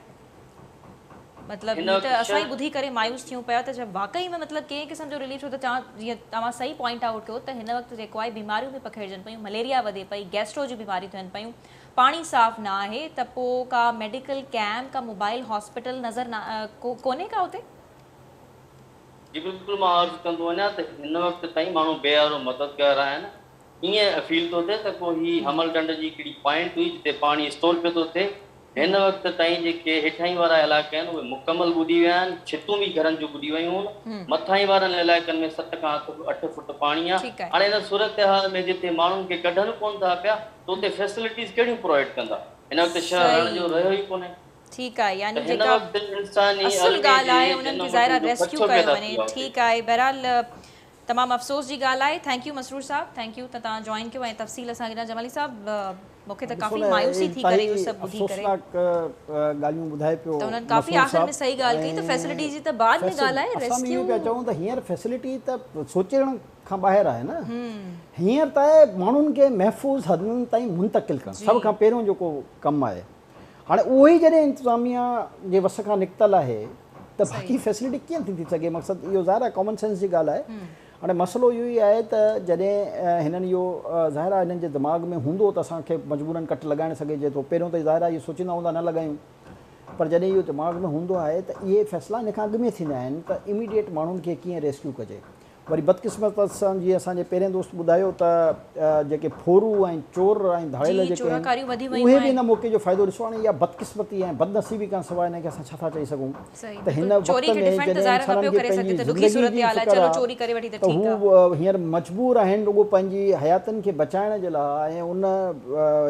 مطلب هن هي وقت ته اسان ئي شهر ٻڌي ڪري مايوس ٿيون پيا ته واقعي ۾ مطلب ڪنهن قسم جو رليف ڇو ته توهان جيئن توهان صحيح پوائنٽ آئوٽ ڪيو ته هن وقت جيڪو آهي بيماريون به پکڙجن پيون مليريا وڌي پئي گيسٽرو جون بيماريون ٿين پيون پاڻي صاف نه آهي ته پوء ڪا ميڊيڪل ڪيمپ ڪا موبائل هاسپيٽل نظر نه ڪونهي ڪا اتي؟ جي بلڪل مان عرض ڪندو وڃان ته هن وقت تائين ماڻهو بي يارو مددگار آهن ائين فيل ٿو ٿئي ته ڪو هي حمل ڍنڍ جي هڪڙي پوائنٽ هئي جتي پاڻي اسٽور پيو ٿو ٿئي هن وقت تائين جيڪي هيٺاهين وارا علائقا آهن اهي مڪمل ٻڏي ويا آهن ڇتون به گهرن جون ٻڏي ويون آهن مٿاهين وارن علائقن ۾ 7 کان 8 فوٽ پاڻي آهي هاڻي ان صورتحال ۾ جتي ماڻهن کي ڪڍن ڪونه ٿا پيا ته اتي فيسلٽيز ڪهڙيون پرووائيڊ ڪندا هن وقت شهر رهڻ جو رهيو ئي ڪونهي. ٺيڪ آهي ته يعني هن جيڪا وقت انساني اصل الميي ڳالهه جي آهي انهن جنم کي ظاهر وٺڻ آهي جو ريسڪيو خدشو ڪيو پيدا وڃي ٿي ويو آهي. ٺيڪ آهي بهرحال تمام افسوس جي ڳالهه آهي. Thank you Masroor صاحب thank you ته توهان جوائن ڪيو ۽ تفصيل اسان کي ڏنا. جمالي صاحب مون کي ته ڏسو ڪافي نه مايوسي ٿي ڪري اهو انتهائي سڀ ٻڌي ڪري. افسوسناڪ ڳالهيون ٻڌائي پيو ته انهن ڪافي مسرور آخر ۾ صاحب صحيح ڳالهه ڪئي ته ۽ فيسلٽي جي ته بعد ۾ ڳالهه آهي اسان به ريسڪيو اهو پيا چئون ته هينئر فيسلٽي ته سوچڻ کان ٻاهر آهي نه هينئر ته آهي ماڻهن کي محفوظ حدن تائين منتقل ڪرڻ سڀ کان پهريون جيڪو ڪم آهي هاڻي اهو ئي جڏهن انتظاميا جي وس کان نڪتل آهي ته باقي فيسلٽي ڪيئن ٿي ٿي سگهي مقصد اهو ظاهر آهي ڪامن سينس جي ڳالهه آهي هاڻي مسئلو اهو ئي آهي ته جڏهن هنن اهو ظاهر آهي هنن جي دماغ ۾ هوندو ته اسان کي مجبورن ڪٽ لڳائڻ سگهجي ٿو پهريون ته ظاهر آهي اهو سوچيندا هوندا نه لڳايون پر جڏهن اهو دماغ ۾ هوندو آهي ته اهي فيصلا ان کان اڳ ۾ ٿيندا آهن ته اميڊيٽ ماڻهن کي ڪيئن ريسڪيو ڪجي وري بدقسمت سان جيئن اسان جي پهرين دوست ٻڌايو ته جيڪي ڦورو ۽ چور ۽ ڌاڙيل جيڪي آهن اهي به ان موقعي جو فائدو ڏسو هاڻي اها بدقسمتي ۽ بدنصيبي کان سواء ان کي اسان ڇا ٿا چئي سگهون ته هن وقت ۾ جڏهن انسانن کي پنهنجي زندگي جي فڪر آهي ته هو هينئر مجبور آهن رڳو پنهنجي حياتين کي بچائڻ جي لاء ۽ ان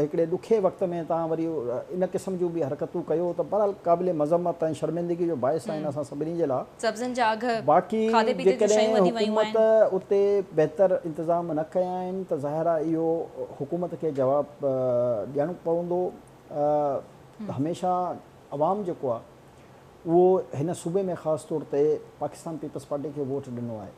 هڪڙي ڏکي وقت ۾ توهان وري ان قسم جون به حرڪتون ڪيو ته بهرحال قابل مذمت ۽ شرمندگي جو باعث آهن اسان سڀني جي لاء. سبزين جا اگهه، باقي کاڌي پيتي جون شيون جيڪڏهن وڌي ويون حڪومت آهن. اتي بهتر انتظام نه ڪيا آهن ته ظاهر آهي اهو حڪومت کي جواب ڏيڻو پوندو. هميشه عوام جيڪو آهي اهو هن صوبي ۾ خاص طور تي پاڪستان پيپلز پارٽي کي ووٽ ڏنو آهي.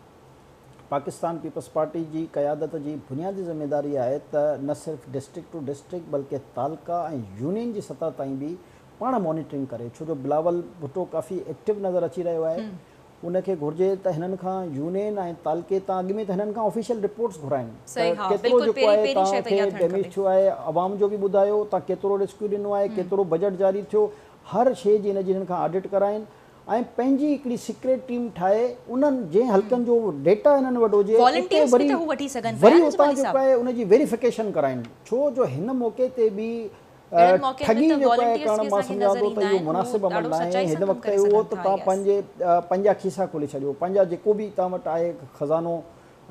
پاڪستان پيپلز پارٽي جي قيادت جي بنيادي ذميواري آهي ته نه صرف ڊسٽرڪٽ ٽو ڊسٽرڪٽ بلڪه تعلقه ۽ يونين جي سطح تائين به پاڻ مانيٽرنگ ڪري ڇو جو بلاول ڀٽو ڪافي ايڪٽو نظر اچي رهيو آهي ان کي گهرجي ته هنن کان يونين ۽ تعلقي تان اڳ ۾ ته هنن کان آفيشل رپورٽس گهرائن ته ڪيترو جيڪو آهي توهان کي ڊيميج ٿيو آهي عوام جو به ٻڌايو توهان ڪيترو ريسڪيو ڏنو آهي ڪيترو بجيٽ جاري ٿيو هر شي جي ان جي هنن کان آڊٽ ڪرائن ۽ پنهنجي هڪڙي سيڪريٽ ٽيم ٺاهي انهن جنهن حلقن جو ڊيٽا هنن وٽ هجي اتي وري وري اتان جيڪو آهي ان جي ويريفڪيشن ڪرائن ڇو جو هن موقعي تي به ٺڳي جيڪو آهي ڪرڻ مان سمجهان ٿو ته اهو مناسب عمل ناهي هن وقت اهو ته توهان پنهنجي پنهنجا کيسا کولي ڇڏيو پنهنجا جيڪو به توهان وٽ آهي خزانو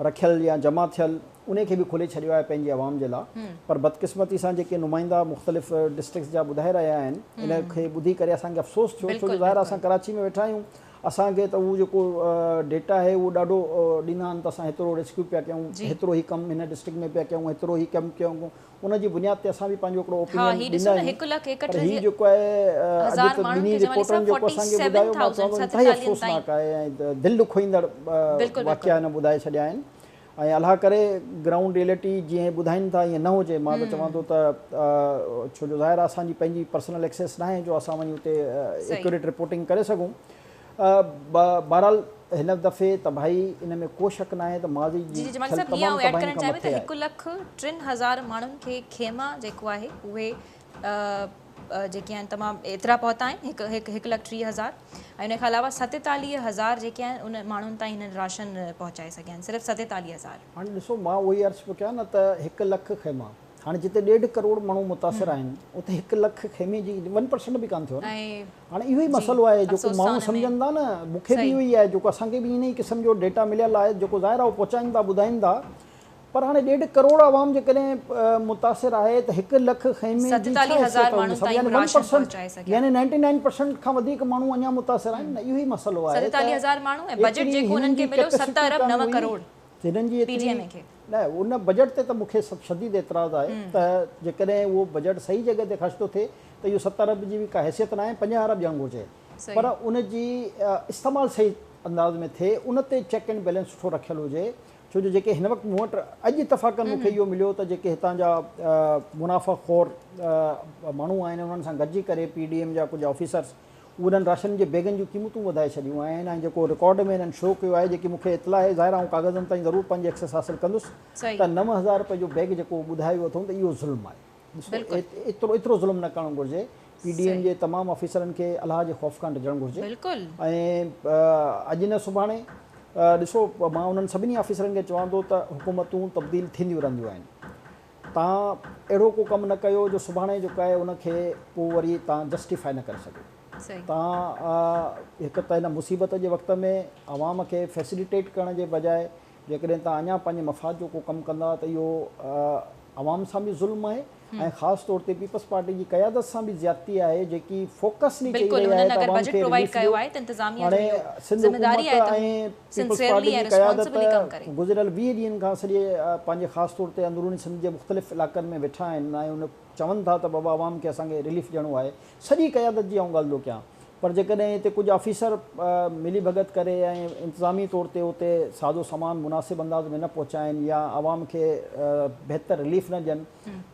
رکيل يا جمع ٿيل انهي کي به کولي ڇڏيو آهي پنهنجي عوام جي لاء پر بدقسمتي سان جيڪي نمائندا مختلف ڊسٽرڪٽس جا ٻڌائي رهيا آهن ان کي ٻڌي ڪري اسان کي افسوس ٿيو ڇو جو ظاهر آهي اسان ڪراچي ۾ ويٺا آهيون اسان کي ته اهو جيڪو ڊيٽا آهي اهو ڏاڍو ڏيندا آهن ته اسان هيترو ريسڪيو پيا ڪيون هيترو هي ڪم هن ڊسٽرڪٽ ۾ پيا ڪيون هيترو هي ڪم ڪيون ان جي بنياد تي اسان به پنهنجو هڪڙو اوپينين ڏيندا آهيون پر هي جيڪو آهي اڄ ته ٻنهي رپورٽرن جيڪو اسان کي ٻڌايو مان چوان ٿو انتهائي افسوسناڪ آهي ۽ دل ڏکوئيندڙ واقعا هن ٻڌائي ڇڏيا آهن ۽ الله ڪري گرائونڊ ريئلٽي جيئن هي ٻڌائين ٿا ائين نه هجي مان ته چوان ٿو ته ڇو جو ظاهر آهي اسان جي پنهنجي پرسنل ايڪسيس ناهي جو اسان وڃي اتي ايڪيوريٽ رپورٽنگ ڪري سگهون بهرحال هن دفعي تباهي ان ۾ ڪو شڪ ناهي ته ماضي جي جي جمالي ٿيل صاحب هي تمام آئون ايڊ تباهين ڪرڻ کان چاهيان پئي مٿي ته آهي. هڪ لک ٽن هزار ماڻهن کي خيما جيڪو آهي اهي جيڪي آهن تمام ايترا پهتا آهن هڪ هڪ هڪ لک 30 هزار ۽ ان کان علاوه 47 هزار جيڪي آهن ان ماڻهن تائين هنن راشن پهچائي سگهيا آهن صرف 47 هزار. هاڻي ڏسو مان اهو ئي عرض پيو ڪيان نه ته هڪ لک خيما هاڻي جتي ڏيڍ ڪروڙ ماڻهو متاثر آهن اتي هڪ لک خيمي جي 1% به ڪانه ٿيو نه هاڻي اهو ئي مسئلو آهي جيڪو ماڻهو سمجهن ٿا نه مون کي به اهو ئي آهي جيڪو اسان کي به ان ئي قسم جو ڊيٽا مليل آهي جيڪو ظاهر آهي اهو پهچائين ٿا ٻڌائين ٿا پر هاڻي ڏيڍ ڪروڙ عوام جيڪڏهن متاثر آهي ته هڪ لک خيمي جي ڇا حيثيت هوندي سڀ يعني 1% يعني 99% کان وڌيڪ ماڻهو اڃا متاثر آهن نه اهو ئي مسئلو آهي ته ايتري هنن جي ڪيپيسٽي ڪانه هئي هنن جي ايتري نه ان بجيٽ تي ته مون کي شديد اعتراض آهي ته جيڪڏهن اهو بجيٽ صحيح جڳهه تي خرچ ٿو ٿئي ته اهو 7 ارب جي به ڪا حيثيت ناهي 50 ارب ڏيڻ گهرجي پر ان جي استعمال صحيح انداز ۾ ٿئي ان تي چيڪ اينڊ بيلنس سٺو رکيل هجي ڇو جو جيڪي هن وقت مون وٽ اڄ اتفاقن مون کي اهو مليو ته جيڪي هتان جا منافع خور ماڻهو آهن انهن سان گڏجي ڪري پي ڊي ايم جا ڪجهه آفيسرس انهن راشن جي بيگن جون قيمتون وڌائي ڇڏيون آهن ۽ جيڪو رڪارڊ ۾ انهن شو ڪيو آهي جيڪي مون کي اطلاع آهي ظاهر آئون ڪاغذن تائين ضرور پنهنجي ايڪسيس حاصل ڪندس ته 9000 رپئي جو بيگ جيڪو ٻڌايو ويو اٿئون ته اهو ظلم آهي ڏسو ايترو ايترو ظلم نه ڪرڻ گهرجي پي ڊي ايم جي تمام آفيسرن کي الله جي خوف کان ڊڄڻ گهرجي ۽ اڄ نه سڀاڻي ڏسو مان انهن سڀني آفيسرن کي چوان ٿو ته حڪومتون تبديل ٿينديون رهنديون آهن توهان اهڙو ڪو ڪم نه ڪيو جو سڀاڻي جيڪو آهي ان کي پوء وري توهان جسٽيفائي نه ڪري سگهو. توهان هڪ ته هن مصيبت جي وقت ۾ عوام کي فيسليٽيٽ ڪرڻ جي بجاء جيڪڏهن توهان اڃا پنهنجي مفاد جو ڪو ڪم ڪندا ته اهو عوام سان به ظلم آهي ۽ خاص طور تي پيپلز پارٽي جي قيادت سان به زيادتي آهي جيڪي فوڪسلي چئي بلڪل رهي هنن آهي ته اگر عوام بجيٽ کي پرووائيڊ رليف ڪيو ڏيو. آهي ته انتظاميا جو هاڻي اهو سنڌ ذميداري حڪومت آهي ته ۽ هو پيپلز پارٽي سنسيئرلي جي ۽ ريسپانسبلي ڪم قيادت ڪري. گذريل 20 ڏينهن کان سڄي پنهنجي خاص طور تي اندروني سنڌ جي مختلف علائقن ۾ ويٺا آهن ۽ ان چون ٿا ته بابا عوام کي اسان کي رليف ڏيڻو آهي سڄي قيادت جي آئون ڳالهه ٿو ڪيان پر جيڪڏهن هتي ڪجهه آفيسر ملي ڀڳت ڪري ۽ انتظامي طور تي اتي سازو سامان مناسب انداز ۾ نه پهچائين يا عوام کي بهتر رليف نه ڏين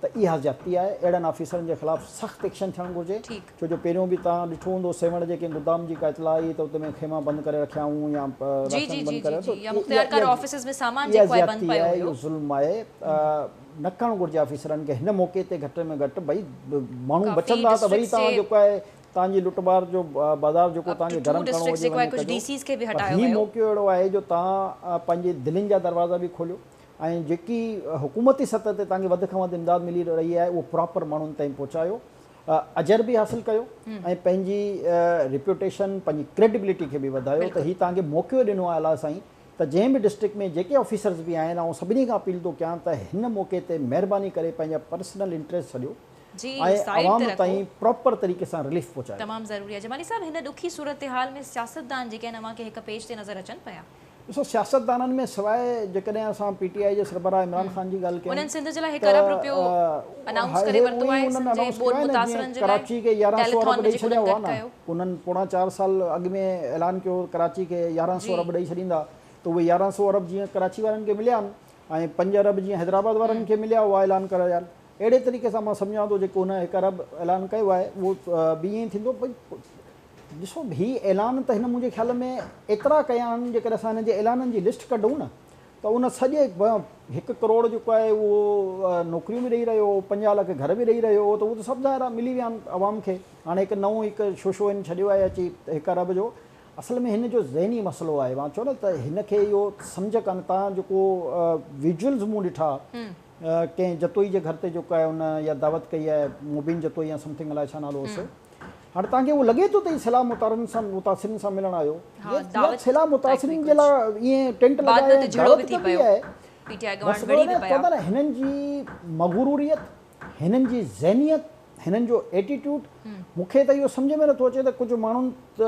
ته اها زيادتي آهي اهڙن آفيسرن جي خلاف سخت ايڪشن ٿيڻ گهرجي ڇو جو پهريون به توهان ڏٺو هوندو سيوهڻ جي ڪنهن گدام جي ڪا اطلاع آئي ته اتي ۾ خيما بند ڪري رکيا هئون يا راشن بند ڪري جي يا مختيارڪار آفيسز ۾ سامان جيڪو آهي بند پيو هيو اهو ظلم آهي نه ڪرڻ گهرجي آفيسرن کي هن موقعي تي گهٽ ۾ گهٽ ڀئي ماڻهو بچندا ته وري توهان جيڪو آهي توهان جي لٽ مار جو بازار جيڪو توهان کي گرم ڪرڻو هجي وڃي ڪجو پر هي موقعو اهڙو آهي جو توهان پنهنجي دلين جا دروازا به کوليو ۽ جيڪي حڪومتي سطح تي توهان کي وڌ کان وڌ امداد ملي رهي آهي اهو پراپر ماڻهن تائين پهچايو اجر به حاصل ڪيو ۽ پنهنجي ريپيوٽيشن پنهنجي ڪريڊبلٽي کي به وڌايو ته هي توهان کي موقعو ڏنو آهي الله سائين ته جنهن به ڊسٽرڪٽ ۾ جيڪي آفيسرز به آهن آئون سڀني کان اپيل ٿو ڪيان ته هن موقعي تي مهرباني ڪري پنهنجا پرسنل انٽريسٽ ڇڏيو جي ۽ سائيڊ عوام تي رکو. تائين پراپر طريقي سان رليف پهچايو. تمام ضروري آهي جمالي صاحب هن ڏکي صورتحال ۾ سياستدان جيڪي آهن اوهان کي هڪ پيج تي نظر اچن پيا. ڏسو سياستدانن ۾ سواء جيڪڏهن اسان پي ٽي آء جي سربراهه عمران خان جي ڳالهه ڪيون انهن سنڌ جي لاء هڪ ته ارب رپيو انائونس ڪري هي ورتو اهي آهي انهن سنڌ جي انائونس ٻوڏ ڪيو آهي نه جيئن متاثرن جي لاء ڪراچي کي 1100 ٽيليٿون ارب ۾ ڏئي جيڪو ڇڏيا انهن هئا گڏ نه ڪيو. انهن پوڻا چار سال اڳ ۾ اعلان ڪيو ڪراچي کي 1100 جي ارب ڏئي ڇڏيندا ته اهي 1100 ارب جيئن ڪراچي وارن کي مليا آهن ۽ 5 ارب جيئن حيدرآباد وارن کي مليا اها اعلان ڪرايا آهن اهڙي طريقي سان مان سمجهان ٿو جيڪو هن هڪ ارب اعلان ڪيو آهي اهو به ائين ئي ٿيندو. ڏسو هي اعلان ته هن منهنجي خيال ۾ ايترا ڪيا آهن جيڪڏهن اسان هن جي اعلانن جي لسٽ ڪڍون نه ته ان سڄي هڪ ڪروڙ جيڪو آهي اهو نوڪريون به ڏئي رهيو هو 50 لک گهر به ڏئي رهيو هو ته اهو ته سڀ ظاهر آهي ملي ويا آهن عوام کي. هاڻي هڪ نئون هڪ شوشو هن ڇڏيو آهي اچي هڪ ارب جو. اصل ۾ هن جو ذهني مسئلو آهي مان چيو نه ته هن کي اهو سمجهه ڪانه تان جيڪو ويجوئلز مون ڏٺا ڪنهن جتوئي جي گهر تي جيڪو آهي ان يا دعوت ڪئي آهي مبين جتوئي يا سمٿنگ الائي ڇا نالو هوس هاڻي توهان کي اهو لڳي ٿو ته هي سيلاب متارن سان متاثرين سان ملڻ آيو يا سيلاب متاثرين جي لاء ائين ٽينٽ لڳائي دعوت ڪبي آهي مسئلو نه چوندا نه هنن جي مغروريت هنن جي ذهنيت هنن جو ايٽيٽيوڊ مون کي ته اهو سمجهه ۾ نٿو اچي ته ڪجهه ماڻهن ته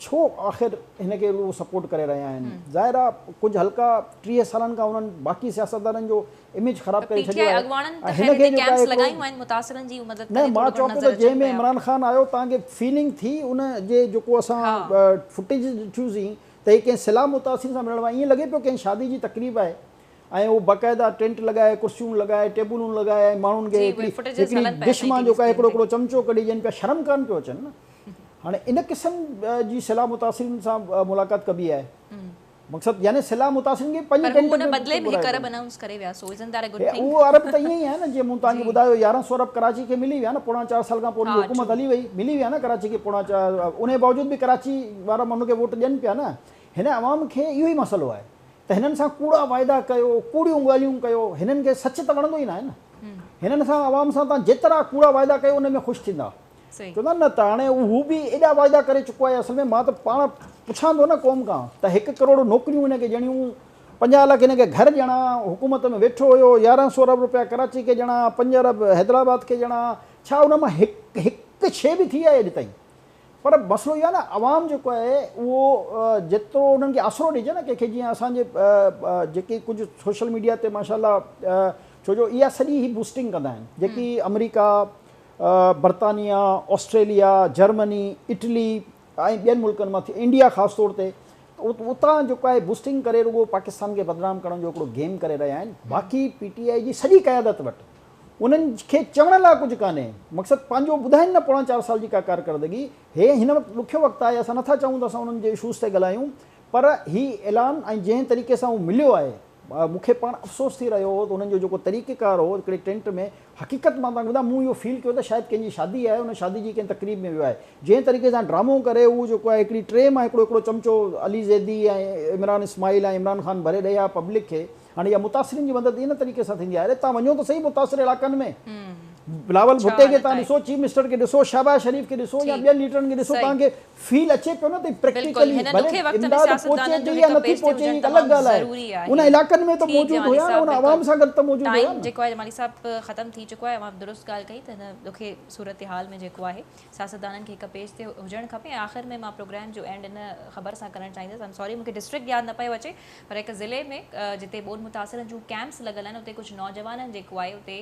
ڇو آخر هن کي اهو سپورٽ ڪري رهيا آهن. ظاهر آهي ڪجهه حلقا 30 سالن کان انهن باقي سياستدانن جو اميج خراب پر ڪري پي ٽي ڇڏيو آء آهي اڳواڻن ته ۽ خير هن کي هتي جيڪو آهي ڪيمپس هڪڙو لڳايون آهن متاثرن جي مدد نه ڪندي مان ٿورو گهڻو چوان پيو نظر ته اچن جنهن ۾ پيا. عمران خان آيو توهان کي فيلنگ ٿي ان جي جيڪو اسان فوٽيج ڏٺيوسين ته هي ڪنهن سيلاب متاثرين سان ملڻ ويو آهي ائين لڳي پيو ڪنهن شادي جي تقريب آهي ۽ اهو باقاعده ٽينٽ لڳائي، ڪرسيون لڳائي، ٽيبلون لڳائي ۽ ماڻهن کي جي اهي هڪڙي فوٽيجز هڪڙي هلن پيا ڊش اسان جي مان ٽي وي جيڪو آهي اسڪرين هڪڙو تي. هڪڙو چمچو ڪڍي ڏين پيا شرم ڪانه پيو اچن نه هاڻي ان قسم جي سيلاب متاثرين سان ملاقات ڪبي آهي مقصد يعني سيلاب متاثرين کي پنج پر هو ٽينٽ ان ۾ بدلي ۾ هڪ گهرائي ارب انائونس ڪري ويا سو ازنٽ that a good he thing. اهو ارب ته ائين ئي آهي نه جيئن مون توهان کي جي ٻڌايو 1100 ارب ڪراچي کي ملي ويا نه پوڻا چار سال کان پوء ان جي ها حڪومت ٽرو. هلي وئي ملي ويا نه ڪراچي کي پوڻا چار ان جي باوجود به ڪراچي وارا ان کي ووٽ ڏين پيا نه هن عوام کي اهو ئي مسئلو آهي ته هنن سان ڪوڙا واعدا ڪيو، ڪوڙيون ڳالهيون ڪيو، هنن کي سچ ته وڻندو ئي ناهي نه. هنن سان عوام سان توهان جيترا ڪوڙا واعدا ڪيو ان ۾ خوش ٿيندا. چوندا آهن نه ته هاڻي هو به ايڏا واعدا ڪري چڪو آهي اصل ۾ مان ته پاڻ پڇان ٿو نه قوم کان ته هڪ ڪروڙ نوڪريون هن کي ڏيڻيون، 50 لک هن کي گهر ڏيڻا، حڪومت ۾ ويٺو هيو، 1100 ارب روپيا ڪراچي کي ڏيڻا، 5 ارب حيدرآباد کي ڏيڻا، ڇا ان مان هڪ هڪ شيء به ٿي آهي اڄ تائين؟ پر مسئلو اهو آهي نه عوام جيڪو آهي اهو جيترو انهن کي آسرو ڏجي نه ڪنهن کي جيئن اسان جي جيڪي ڪجهه سوشل ميڊيا تي ماشاء الله ڇو جو اها سڄي هي بوسٽنگ ڪندا آهن جيڪي آمريڪا برطانيا آسٽريليا جرمني اٽلي ۽ ٻين ملڪن مان ٿي انڊيا خاص طور تي اتان جيڪو آهي بوسٽنگ ڪري رڳو پاڪستان کي بدنام ڪرڻ جو هڪڙو گيم ڪري رهيا آهن باقي پي ٽي آء جي سڄي قيادت وٽ انهن کي چوڻ لاء ڪجهه ڪانهي، مقصد پنهنجو ٻڌائين نه پوڻا چار سال جي ڪا ڪارڪردگي، هي هن وقت ڏکيو وقت آهي اسان نٿا چاهيون ته اسان انهن جي اشوز تي ڳالهايون پر هي اعلان ۽ جنهن طريقي سان هو مليو آهي مون کي پاڻ افسوس ٿي رهيو هو ته انهن جو جيڪو طريقي ڪار هو هڪڙي ٽينٽ ۾ حقيقت مان توهان کي ٻڌايان مون اهو فيل ڪيو ته شايد ڪنهن جي شادي آهي ان شادي جي ڪنهن تقريب ۾ ويو آهي جنهن طريقي سان ڊرامو ڪري هو جيڪو آهي هڪڙي ٽري مان هڪڙو هڪڙو چمچو علي زيدي ۽ عمران اسماعيل ۽ عمران خان ڀري ڏئي ها پبلڪ کي هاڻي اها متاثرين جي مدد ان طريقي سان ٿيندي آهي اري توهان وڃو ته سهي متاثر علائقن ۾ بلاول ڀٽي کي توهان ڏسو، چيف منسٽر کي ڏسو، شهباز شريف کي ڏسو يا ٻين ليڊرن کي ڏسو، توهان کي فيل اچي پيو نه ته پريڪٽيڪلي ڀلي امداد پهچي ٿي يا نٿي پهچي هڪ الڳ ڳالهه آهي، ان علائقن ۾ ته موجود هيا نه، ان عوام سان گڏ ته موجود هيا نه. جيڪو آهي جمالي صاحب ختم ٿي چڪو آهي، اوهان درست ڳالهه ڪئي ته هن ڏکي صورتحال ۾ جيڪو آهي سياستدانن کي هڪ پيج تي هجڻ کپي ۽ آخر ۾ مان پروگرام جو اينڊ ان خبر سان ڪرڻ چاهيندس ايم سوري مون کي ڊسٽرڪٽ ياد نه پيو اچي پر هڪ ضلعي ۾ جتي ٻوڏ متاثرن جون ڪيمپس لڳل آهن اتي ڪجهه نوجوانن جيڪو آهي اتي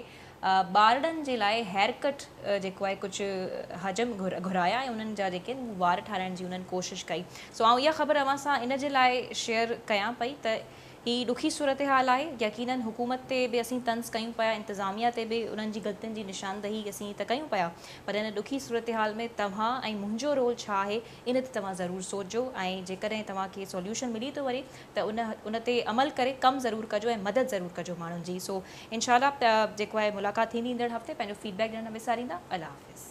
ٻارڙن جي لاء هيئر ڪٽ جيڪو آهي ڪجهه حجم گهرايا ۽ انهن جا جيڪي آهن وار ٺاراهڻ جي انهن ڪوشش ڪئي سو آئون اها خبر اوهان سان ان جي لاء شيئر ڪيان پئي ته هي ڏکي صورتحال آهي يقينن حڪومت تي به اسين طنز ڪيون پيا انتظاميا تي به انهن جي غلطين جي نشاندهي اسين ته ڪيون پيا پر ان ڏکي صورتحال ۾ توهان ۽ منهنجو رول ڇا آهي ان تي توهان ضرور سوچجو ۽ جيڪڏهن توهان کي سوليوشن ملي ٿو وڃي ته ان ان تي عمل ڪري ڪم ضرور ڪجو ۽ مدد ضرور ڪجو ماڻهن جي سو انشاء الله جيڪو آهي ملاقات ٿيندي ايندڙ هفتي پنهنجو فيڊ بيڪ ڏيڻ نه وساريندا الله حافظ.